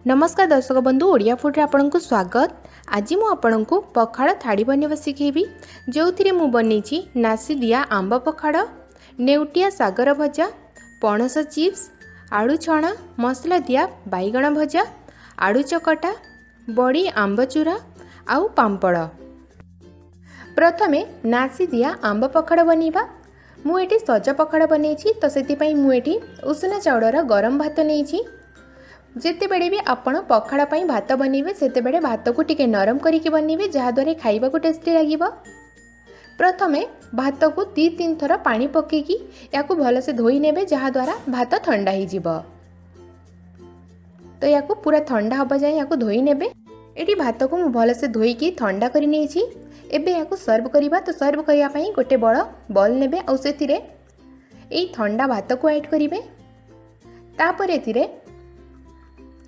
ନମସ୍କାର ଦର୍ଶକ ବନ୍ଧୁ, ଓଡ଼ିଆ ଫୁଡ଼ରେ ଆପଣଙ୍କୁ ସ୍ୱାଗତ। ଆଜି ମୁଁ ଆପଣଙ୍କୁ ପଖାଳ ଥାଳି ବନେଇବା ଶିଖେଇବି, ଯେଉଁଥିରେ ମୁଁ ବନେଇଛି ନାସିଦିଆ ଆମ୍ବ ପଖାଳ, ନେଉଟିଆ ଶାଗର ଭଜା, ପଣସ ଚିପ୍ସ, ଆଳୁ ଛଣା, ମସଲା ଦିଆ ବାଇଗଣ ଭଜା, ଆଳୁ ଚକଟା, ବଡ଼ି ଆମ୍ବଚୁରା ଆଉ ପାମ୍ପଡ଼। ପ୍ରଥମେ ନାସିଦିଆ ଆମ୍ବ ପଖାଳ ବନେଇବା। ମୁଁ ଏଠି ସଜ ପଖାଳ ବନେଇଛି, ତ ସେଥିପାଇଁ ମୁଁ ଏଠି ଉଷୁନା ଚାଉଳର ଗରମ ଭାତ ନେଇଛି। ଯେତେବେଳେ ବି ଆପଣ ପଖାଳ ପାଇଁ ଭାତ ବନେଇବେ, ସେତେବେଳେ ଭାତକୁ ଟିକେ ନରମ କରିକି ବନେଇବେ, ଯାହାଦ୍ୱାରା ଖାଇବାକୁ ଟେଷ୍ଟି ଲାଗିବ। ପ୍ରଥମେ ଭାତକୁ 2-3 ଥର ପାଣି ପକାଇକି ୟାକୁ ଭଲସେ ଧୋଇ ନେବେ, ଯାହାଦ୍ୱାରା ଭାତ ଥଣ୍ଡା ହେଇଯିବ। ତ ୟାକୁ ପୁରା ଥଣ୍ଡା ହେବା ଯାଏଁ ୟାକୁ ଧୋଇ ନେବେ। ଏଠି ଭାତକୁ ମୁଁ ଭଲସେ ଧୋଇକି ଥଣ୍ଡା କରି ନେଇଛି। ଏବେ ୟାକୁ ସର୍ଭ କରିବା। ତ ସର୍ଭ କରିବା ପାଇଁ ଗୋଟେ ବଡ଼ ବଲ୍ ନେବେ ଆଉ ସେଥିରେ ଏଇ ଥଣ୍ଡା ଭାତକୁ ଆଡ଼୍ କରିବେ। ତାପରେ ଏଥିରେ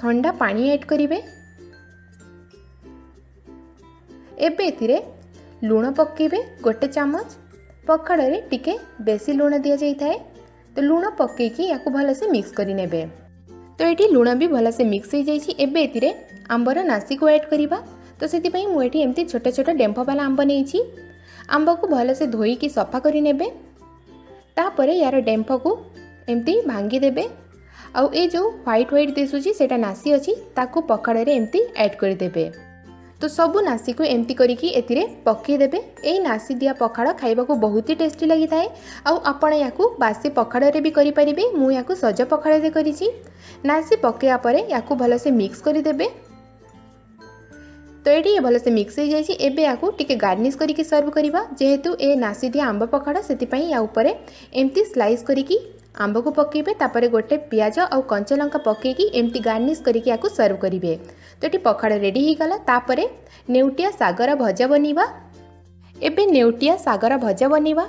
ଥଣ୍ଡା ପାଣି ଆଡ଼୍ କରିବେ। ଏବେ ଏଥିରେ ଲୁଣ ପକାଇବେ 1 ଚାମଚ। ପଖାଳରେ ଟିକେ ବେଶୀ ଲୁଣ ଦିଆଯାଇଥାଏ, ତ ଲୁଣ ପକାଇକି ୟାକୁ ଭଲସେ ମିକ୍ସ କରିନେବେ। ତ ଏଠି ଲୁଣ ବି ଭଲସେ ମିକ୍ସ ହେଇଯାଇଛି। ଏବେ ଏଥିରେ ଆମ୍ବର ନାସିକୁ ଆଡ଼୍ କରିବା। ତ ସେଥିପାଇଁ ମୁଁ ଏଠି ଏମିତି ଛୋଟ ଛୋଟ ଡେମ୍ଫବାଲା ଆମ୍ବ ନେଇଛି। ଆମ୍ବକୁ ଭଲସେ ଧୋଇକି ସଫା କରିନେବେ। ତାପରେ ୟାର ଡେମ୍ଫକୁ ଏମିତି ଭାଙ୍ଗିଦେବେ ଆଉ ଏ ଯେଉଁ ହ୍ୱାଇଟ୍ ହ୍ୱାଇଟ୍ ଦିଶୁଛି ସେଇଟା ନାସି ଅଛି, ତାକୁ ପଖାଳରେ ଏମିତି ଆଡ଼୍ କରିଦେବେ। ତ ସବୁ ନାସିକୁ ଏମିତି କରିକି ଏଥିରେ ପକାଇଦେବେ। ଏଇ ନାସି ଦିଆ ପଖାଳ ଖାଇବାକୁ ବହୁତ ହି ଟେଷ୍ଟି ଲାଗିଥାଏ ଆଉ ଆପଣ ୟାକୁ ବାସି ପଖାଳରେ ବି କରିପାରିବେ। ମୁଁ ୟାକୁ ସଜ ପଖାଳରେ କରିଛି। ନାସି ପକାଇବା ପରେ ୟାକୁ ଭଲସେ ମିକ୍ସ କରିଦେବେ। ତ ଏଠି ଭଲସେ ମିକ୍ସ ହେଇଯାଇଛି। ଏବେ ୟାକୁ ଟିକେ ଗାର୍ନିସ୍ କରିକି ସର୍ଭ କରିବା। ଯେହେତୁ ଏ ନାସି ଦିଆ ଆମ୍ବ ପଖାଳ, ସେଥିପାଇଁ ୟା ଉପରେ ଏମିତି ସ୍ଲାଇସ୍ କରିକି ଆମ୍ବକୁ ପକାଇବେ। ତାପରେ ଗୋଟେ ପିଆଜ ଆଉ କଞ୍ଚା ଲଙ୍କା ପକାଇକି ଏମିତି ଗାର୍ନିସ୍ କରିକି ୟାକୁ ସର୍ଭ କରିବେ। ତ ଏଠି ପଖାଳ ରେଡ଼ି ହେଇଗଲା। ତାପରେ ନେଉଟିଆ ଶାଗର ଭଜା ବନେଇବା। ଏବେ ନେଉଟିଆ ଶାଗର ଭଜା ବନେଇବା।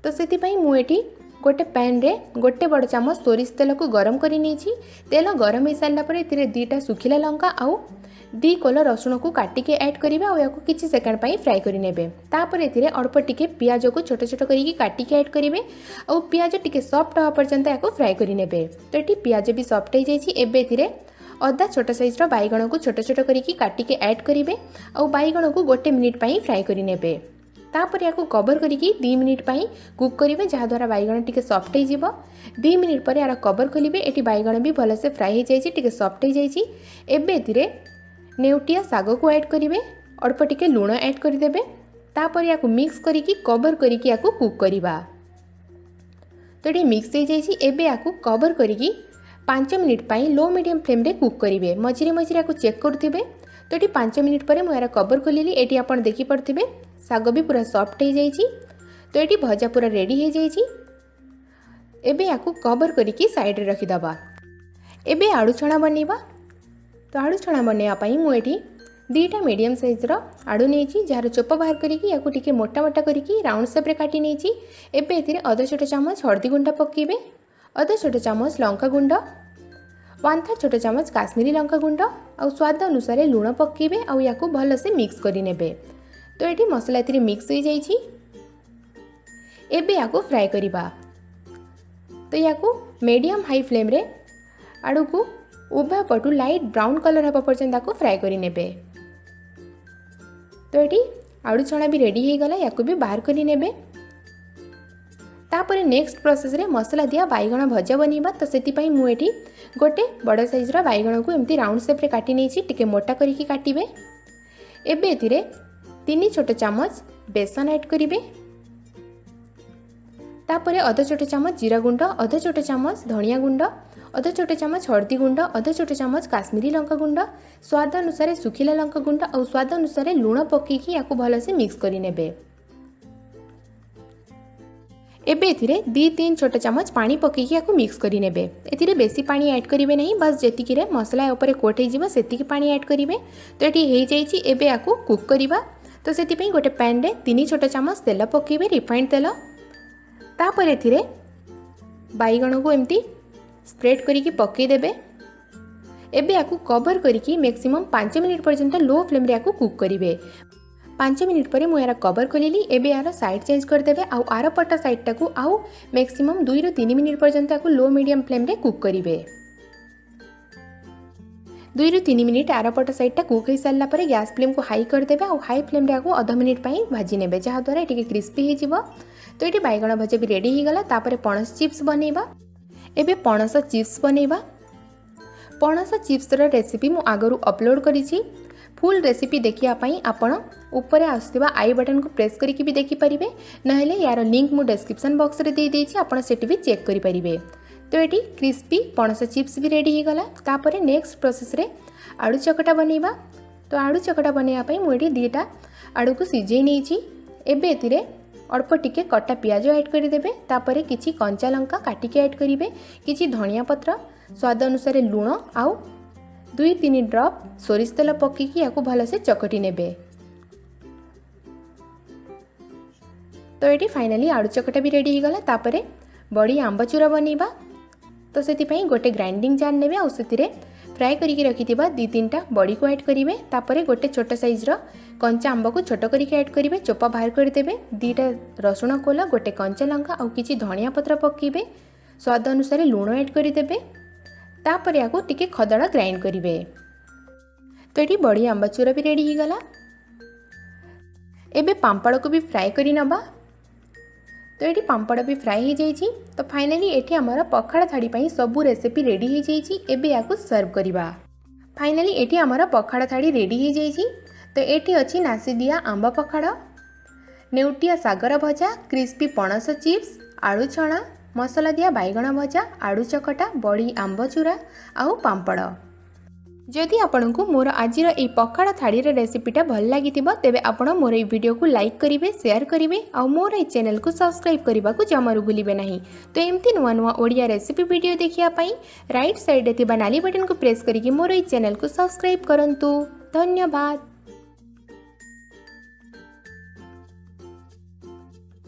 ତ ସେଥିପାଇଁ ମୁଁ ଏଠି ଗୋଟେ ପ୍ୟାନ୍ରେ 1 ବଡ଼ ଚାମଚ ସୋରିଷ ତେଲକୁ ଗରମ କରି ନେଇଛି। ତେଲ ଗରମ ହେଇସାରିଲା ପରେ ଏଥିରେ 2ଟା ଶୁଖିଲା ଲଙ୍କା ଆଉ 2 କୋଲ ରସୁଣକୁ କାଟିକି ଆଡ଼୍ କରିବେ ଆଉ ୟାକୁ କିଛି ସେକେଣ୍ଡ ପାଇଁ ଫ୍ରାଏ କରିନେବେ। ତାପରେ ଏଥିରେ ଅଳ୍ପ ଟିକେ ପିଆଜକୁ ଛୋଟ ଛୋଟ କରିକି କାଟିକି ଆଡ଼୍ କରିବେ ଆଉ ପିଆଜ ଟିକେ ସଫ୍ଟ ହେବା ପର୍ଯ୍ୟନ୍ତ ୟାକୁ ଫ୍ରାଏ କରିନେବେ। ତ ଏଠି ପିଆଜ ବି ସଫ୍ଟ ହେଇଯାଇଛି। ଏବେ ଏଥିରେ ଅଦା ଛୋଟ ସାଇଜ୍ର ବାଇଗଣକୁ ଛୋଟ ଛୋଟ କରିକି କାଟିକି ଆଡ଼୍ କରିବେ ଆଉ ବାଇଗଣକୁ 1 ମିନିଟ୍ ପାଇଁ ଫ୍ରାଏ କରିନେବେ। ତାପରେ ୟାକୁ କଭର୍ କରିକି 2 ମିନିଟ୍ ପାଇଁ କୁକ୍ କରିବେ, ଯାହାଦ୍ୱାରା ବାଇଗଣ ଟିକେ ସଫ୍ଟ ହେଇଯିବ। 2 ମିନିଟ୍ ପରେ ୟାର କଭର୍ ଖୋଲିବେ। ଏଠି ବାଇଗଣ ବି ଭଲସେ ଫ୍ରାଏ ହେଇଯାଇଛି, ଟିକେ ସଫ୍ଟ ହେଇଯାଇଛି। ଏବେ ଏଥିରେ ନେଉଟିଆ ଶାଗକୁ ଆଡ଼୍ କରିବେ, ଅଳ୍ପ ଟିକେ ଲୁଣ ଆଡ଼୍ କରିଦେବେ। ତାପରେ ୟାକୁ ମିକ୍ସ କରିକି କଭର୍ କରିକି ୟାକୁ କୁକ୍ କରିବା। ତ ଏଠି ମିକ୍ସ ହେଇଯାଇଛି। ଏବେ ୟାକୁ କଭର୍ କରିକି 5 ମିନିଟ୍ ପାଇଁ ଲୋ ମିଡ଼ିୟମ୍ ଫ୍ଲେମ୍ରେ କୁକ୍ କରିବେ। ମଝିରେ ମଝିରେ ୟାକୁ ଚେକ୍ କରୁଥିବେ। ତ ଏଠି 5 ମିନିଟ୍ ପରେ ମୁଁ ଏହାର କଭର୍ ଖୋଲିଲି। ଏଠି ଆପଣ ଦେଖିପାରୁଥିବେ ଶାଗ ବି ପୁରା ସଫ୍ଟ ହେଇଯାଇଛି। ତ ଏଠି ଭଜା ପୁରା ରେଡ଼ି ହେଇଯାଇଛି। ଏବେ ୟାକୁ କଭର୍ କରିକି ସାଇଡ଼୍ରେ ରଖିଦେବା। ଏବେ ଆଳୁ ଛଣା ବନେଇବା। ତ ଆଳୁ ଛଣା ବନେଇବା ପାଇଁ ମୁଁ ଏଠି 2ଟା ମିଡ଼ିୟମ୍ ସାଇଜ୍ର ଆଳୁ ନେଇଛି, ଯାହାର ଚୋପା ବାହାର କରିକି ୟାକୁ ଟିକେ ମୋଟା ମୋଟା କରିକି ରାଉଣ୍ଡ ସେପ୍ରେ କାଟି ନେଇଛି। ଏବେ ଏଥିରେ ଅଧ ଛୋଟ ଚାମଚ ହଳଦୀ ଗୁଣ୍ଡ ପକାଇବେ, ଅଧ ଛୋଟ ଚାମଚ ଲଙ୍କା ଗୁଣ୍ଡ, 1/3 ଛୋଟ ଚାମଚ କାଶ୍ମୀରୀ ଲଙ୍କା ଗୁଣ୍ଡ ଆଉ ସ୍ୱାଦ ଅନୁସାରେ ଲୁଣ ପକାଇବେ ଆଉ ୟାକୁ ଭଲସେ ମିକ୍ସ କରିନେବେ। ତ ଏଠି ମସଲା ଏଥିରେ ମିକ୍ସ ହେଇଯାଇଛି। ଏବେ ୟାକୁ ଫ୍ରାଏ କରିବା। ତ ୟାକୁ ମିଡ଼ିୟମ୍ ହାଇ ଫ୍ଲେମ୍ରେ ଆଳୁକୁ ଉଭୟ ପଟୁ ଲାଇଟ୍ ବ୍ରାଉନ୍ କଲର୍ ହେବା ପର୍ଯ୍ୟନ୍ତ ତାକୁ ଫ୍ରାଏ କରିନେବେ। ତ ଏଠି ଆଳୁ ଛଣା ବି ରେଡ଼ି ହେଇଗଲା, ୟାକୁ ବି ବାହାର କରିନେବେ। ତାପରେ ନେକ୍ସଟ ପ୍ରୋସେସ୍ରେ ମସଲା ଦିଆ ବାଇଗଣ ଭଜା ବନେଇବା। ତ ସେଥିପାଇଁ ମୁଁ ଏଠି ଗୋଟେ ବଡ଼ ସାଇଜ୍ର ବାଇଗଣକୁ ଏମିତି ରାଉଣ୍ଡ ସେପ୍ରେ କାଟି ନେଇଛି, ଟିକେ ମୋଟା କରିକି କାଟିବେ। ଏବେ ଏଥିରେ 3 ଛୋଟ ଚାମଚ ବେସନ ଆଡ଼୍ କରିବେ। ତାପରେ ଅଧ ଛୋଟ ଚାମଚ ଜିରା ଗୁଣ୍ଡ, ଅଧ ଛୋଟ ଚାମଚ ଧନିଆ ଗୁଣ୍ଡ, ଅଧ ଛୋଟ ଚାମଚ ହଳଦୀ ଗୁଣ୍ଡ, ଅଧ ଛୋଟ ଚାମଚ କାଶ୍ମୀରୀ ଲଙ୍କା ଗୁଣ୍ଡ, ସ୍ୱାଦ ଅନୁସାରେ ଶୁଖିଲା ଲଙ୍କା ଗୁଣ୍ଡ ଆଉ ସ୍ୱାଦ ଅନୁସାରେ ଲୁଣ ପକାଇକି ୟାକୁ ଭଲସେ ମିକ୍ସ କରିନେବେ। ଏବେ ଏଥିରେ 2-3 ଛୋଟ ଚାମଚ ପାଣି ପକାଇକି ୟାକୁ ମିକ୍ସ କରିନେବେ। ଏଥିରେ ବେଶୀ ପାଣି ଆଡ଼୍ କରିବେ ନାହିଁ, ବାସ୍ ଯେତିକିରେ ମସଲା ଉପରେ କୋଟ୍ ହେଇଯିବ ସେତିକି ପାଣି ଆଡ଼୍ କରିବେ। ତ ଏଠି ହେଇଯାଇଛି। ଏବେ ୟାକୁ କୁକ୍ କରିବା। ତ ସେଥିପାଇଁ ଗୋଟେ ପ୍ୟାନ୍ରେ 3 ଛୋଟ ଚାମଚ ତେଲ ପକାଇବେ, ରିଫାଇଣ୍ଡ ତେଲ। ତାପରେ ଏଥିରେ ବାଇଗଣକୁ ଏମିତି ସ୍ପ୍ରେଡ୍ କରିକି ପକାଇଦେବେ। ଏବେ ୟାକୁ କଭର୍ କରିକି ମ୍ୟାକ୍ସିମମ୍ 5 ମିନିଟ୍ ପର୍ଯ୍ୟନ୍ତ ଲୋ ଫ୍ଲେମ୍ରେ ୟାକୁ କୁକ୍ କରିବେ। 5 ମିନିଟ୍ ପରେ ମୁଁ ଏହାର କଭର୍ ଖୋଲିଲି। ଏବେ ଏହାର ସାଇଡ଼୍ ଚେଞ୍ଜ କରିଦେବେ ଆଉ ଆର ପଟ ସାଇଡ଼୍ଟାକୁ ଆଉ ମ୍ୟାକ୍ସିମମ୍ 2ରୁ 3 ମିନିଟ୍ ପର୍ଯ୍ୟନ୍ତ ୟାକୁ ଲୋ ମିଡ଼ିୟମ୍ ଫ୍ଲେମ୍ରେ କୁକ୍ କରିବେ। 2ରୁ 3 ମିନିଟ୍ ଆରପଟ ସାଇଡ଼୍ଟା କୁକ୍ ହେଇସାରିଲା ପରେ ଗ୍ୟାସ୍ ଫ୍ଲେମ୍କୁ ହାଇ କରିଦେବେ ଆଉ ହାଇ ଫ୍ଲେମ୍ରେ ଆକୁ ଅଧ ମିନିଟ୍ ପାଇଁ ଭାଜି ନେବେ, ଯାହାଦ୍ୱାରା ଟିକେ କ୍ରିସ୍ପି ହେଇଯିବ। ତ ଏଠି ବାଇଗଣ ଭଜା ବି ରେଡ଼ି ହେଇଗଲା। ତାପରେ ପଣସ ଚିପ୍ସ ବନେଇବା। ଏବେ ପଣସ ଚିପ୍ସ ବନେଇବା। ପଣସ ଚିପ୍ସର ରେସିପି ମୁଁ ଆଗରୁ ଅପଲୋଡ଼ କରିଛି। ଫୁଲ୍ ରେସିପି ଦେଖିବା ପାଇଁ ଆପଣ ଉପରେ ଆସୁଥିବା I ବଟନ୍କୁ ପ୍ରେସ୍ କରିକି ବି ଦେଖିପାରିବେ, ନହେଲେ ୟାର ଲିଙ୍କ୍ ମୁଁ ଡେସ୍କ୍ରିପସନ୍ ବକ୍ସରେ ଦେଇଦେଇଛି, ଆପଣ ସେଠି ବି ଚେକ୍ କରିପାରିବେ। ତ ଏଠି କ୍ରିସ୍ପି ପଣସ ଚିପ୍ସ ବି ରେଡ଼ି ହେଇଗଲା। ତାପରେ ନେକ୍ସଟ ପ୍ରୋସେସ୍ରେ ଆଳୁ ଚକଟା ବନେଇବା। ତ ଆଳୁ ଚକଟା ବନେଇବା ପାଇଁ ମୁଁ ଏଠି 2ଟା ଆଳୁକୁ ସିଝେଇ ନେଇଛି। ଏବେ ଏଥିରେ ଅଳ୍ପ ଟିକେ କଟା ପିଆଜ ଆଡ଼୍ କରିଦେବେ। ତାପରେ କିଛି କଞ୍ଚା ଲଙ୍କା କାଟିକି ଆଡ଼୍ କରିବେ, କିଛି ଧନିଆ ପତ୍ର, ସ୍ୱାଦ ଅନୁସାରେ ଲୁଣ ଆଉ 2-3 ଡ୍ରପ୍ ସୋରିଷ ତେଲ ପକାଇକି ୟାକୁ ଭଲସେ ଚକଟି ନେବେ। ତ ଏଠି ଫାଇନାଲି ଆଳୁ ଚକଟା ବି ରେଡ଼ି ହେଇଗଲା। ତାପରେ ବଡ଼ି ଆମ୍ବଚୁରା ବନେଇବା। ତ ସେଥିପାଇଁ ଗୋଟେ ଗ୍ରାଇଣ୍ଡିଙ୍ଗ ଜାର୍ ନେବେ ଆଉ ସେଥିରେ ଫ୍ରାଏ କରିକି ରଖିଥିବା 2-3ଟା ବଡ଼ିକୁ ଆଡ଼୍ କରିବେ। ତାପରେ ଗୋଟେ ଛୋଟ ସାଇଜ୍ର କଞ୍ଚା ଆମ୍ବକୁ ଛୋଟ କରିକି ଆଡ଼୍ କରିବେ, ଚୋପା ବାହାର କରିଦେବେ। 2ଟା ରସୁଣ କୋଲା, ଗୋଟେ କଞ୍ଚା ଲଙ୍କା ଆଉ କିଛି ଧନିଆ ପତ୍ର ପକାଇବେ। ସ୍ୱାଦ ଅନୁସାରେ ଲୁଣ ଆଡ଼୍ କରିଦେବେ। ତାପରେ ୟାକୁ ଟିକେ ଖଦଡ଼ା ଗ୍ରାଇଣ୍ଡ କରିବେ। ତ ଏଠି ବଡ଼ି ଆମ୍ବଚୁରା ବି ରେଡ଼ି ହେଇଗଲା। ଏବେ ପାମ୍ପଡ଼କୁ ବି ଫ୍ରାଏ କରି ନେବା। ତ ଏଠି ପାମ୍ପଡ଼ ବି ଫ୍ରାଏ ହେଇଯାଇଛି। ତ ଫାଇନାଲି ଏଠି ଆମର ପଖାଳ ଥାଳି ପାଇଁ ସବୁ ରେସିପି ରେଡ଼ି ହେଇଯାଇଛି। ଏବେ ୟାକୁ ସର୍ଭ କରିବା। ଫାଇନାଲି ଏଠି ଆମର ପଖାଳ ଥାଳି ରେଡ଼ି ହେଇଯାଇଛି। ତ ଏଠି ଅଛି ନାସିଦିଆ ଆମ୍ବ ପଖାଳ, ନେଉଟିଆ ଶାଗର ଭଜା, କ୍ରିସ୍ପି ପଣସ ଚିପ୍ସ, ଆଳୁ ଛଣା, ମସଲା ଦିଆ ବାଇଗଣ ଭଜା, ଆଳୁ ଚକଟା, ବଡ଼ି ଆମ୍ବଚୁରା ଆଉ ପାମ୍ପଡ଼। ଯଦି ଆପଣଙ୍କୁ ମୋର ଆଜିର ଏଇ ପଖାଳ ଥାଳିର ରେସିପିଟା ଭଲ ଲାଗିଥିବ, ତେବେ ଆପଣ ମୋର ଏଇ ଭିଡ଼ିଓକୁ ଲାଇକ୍ କରିବେ, ସେୟାର କରିବେ ଆଉ ମୋର ଏଇ ଚ୍ୟାନେଲକୁ ସବସ୍କ୍ରାଇବ୍ କରିବାକୁ ଜମାରୁ ଭୁଲିବେ ନାହିଁ। ତ ଏମିତି ନୂଆ ନୂଆ ଓଡ଼ିଆ ରେସିପି ଭିଡ଼ିଓ ଦେଖିବା ପାଇଁ ରାଇଟ୍ ସାଇଡ଼୍ରେ ଥିବା ନାଲି ବଟନ୍କୁ ପ୍ରେସ୍ କରିକି ମୋର ଏଇ ଚ୍ୟାନେଲକୁ ସବସ୍କ୍ରାଇବ୍ କରନ୍ତୁ। ଧନ୍ୟବାଦ।